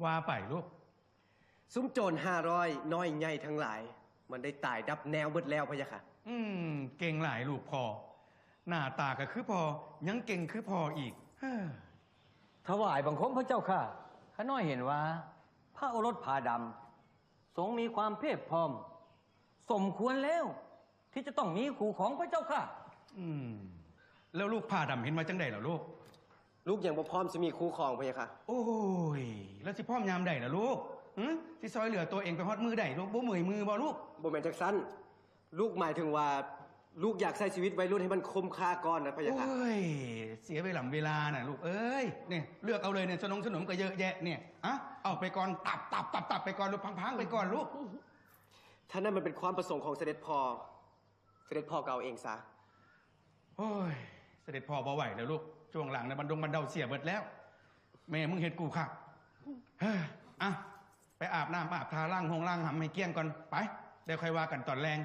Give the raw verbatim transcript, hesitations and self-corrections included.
ว่าไปลูก ซุมโจรห้าร้อยน้อยใหญ่ทั้งหลาย มันได้ตายดับแนวเบิดแล้วพะยะค่ะ อืม เก่งหลายลูกพ่อ หน้าตาก็คือพ่อ ยังเก่งคือพ่ออีก เฮ้อ ถวายบังคมพระเจ้าค่ะ ข้าน้อยเห็นว่า พระโอรสผาดำทรงมีความเพียบพร้อม สมควรแล้ว ที่จะต้องมีคู่ครองพระเจ้าค่ะ อืม แล้วลูกผาดำเห็นว่าจังใดล่ะลูก ลูกยังบ่พร้อมสิมีคู่ครองพะยะค่ะ โอ้ย แล้วสิพร้อมยามใดล่ะลูกหึสิซอยเหลือตัวเองไปฮอดมือใดลูก บ่เมื่อยมือบ่ลูก บ่แม่นจังซั่น ลูกหมายถึงว่า ลูกอยากใช้ชีวิตวัยรุ่นให้มันคุ้มค่าก่อนนะพะยะค่ะ โอ้ย เสียเวลาเวลาน่ะลูกเอ้ย เนี่ย เลือกเอาเลยเนี่ย สนงสนมก็เยอะแยะเนี่ย อะ เอาไปก่อน ตับตับตับตับไปก่อนลูก พังๆไปก่อนลูก ถ้านั่นมันเป็นความประสงค์ของเสด็จพ่อ เสด็จพ่อก็เอาเองซะ โอ้ย เสด็จพ่อบ่ไหวแล้วลูก ช่วงหลังนะบันดงบันเดาเสียเบิดแล้ว แม่มึงเห็นกูค่ะ เฮ้อ อ่ะ ไปอาบน้ำอาบทาล้างหงล้างหำให้เกลี้ยงก่อน ไป เดี๋ยวค่อยว่ากันตอนแลง